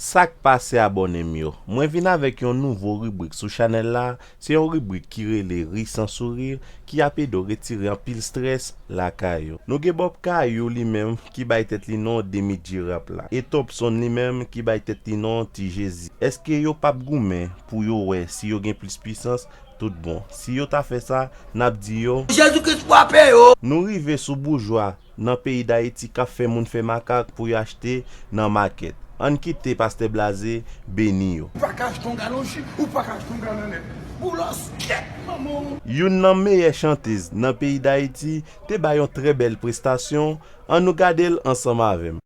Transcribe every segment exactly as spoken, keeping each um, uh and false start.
Sa k pase abòne m yo? Mwen vin avèk yon nouvo ribrik sou chanèl la. Se yon ribrik ki rele Ri san souri, ki ap ede w retire anpil strès lakay ou. Nou gen Bob Kayou li menm ki bay tèt li non Demi G-Rap la. E Topson li menm ki bay tèt li non Ti Jezi. Èske yo p ap goumen pou yo wè si yo gen plis pwisans? Tout bon. Si yo ta fè sa, n ap di yo. Jezi Kris frape yo! Nou rive sou boujwa nan peyi Dayiti k ap fè moun fè makak pou yo achte nan makèt. Ann kite Pastè Blaze beni yo. Ou pa ka achte yon galon ji, ou pa ka achte yon galon lèt. Boulos, kèt, manman w. Youn nan meyè chantez nan peyi Dayiti te bay yon trè bèl prestasyon. Ann nou gade l ansanm avè m.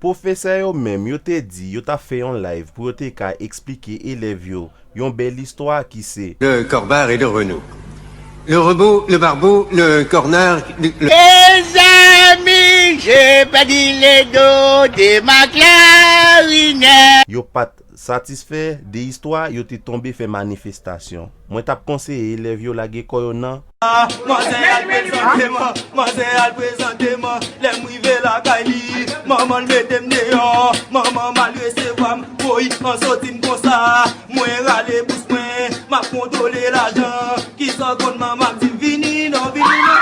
Pwofesè yo menm, yo te di yo t ap fè yon live pou yo te ka eksplike elèv yo yon bèl istwa ki se. Le Corbar et le Renault. Le Renault, le Barbeau, le Cornard, le, le Mezanmi, je pèdi le do de ma clarinette. Yo pa t satisfè de istwa, yo te tonbe fè manifestasyon. Mwen t ap konseye elèv yo lage kò yo nan. Manzè al prezante m, manzè al prezante m. Lè m rive lakay li, manman l mete m deyò. Manman m al resevwa m, woy, an soti m konsa. Mwen rale bous mwen, m ap kontwole lajan. Kisa w konn manman m di m vini non, vini non.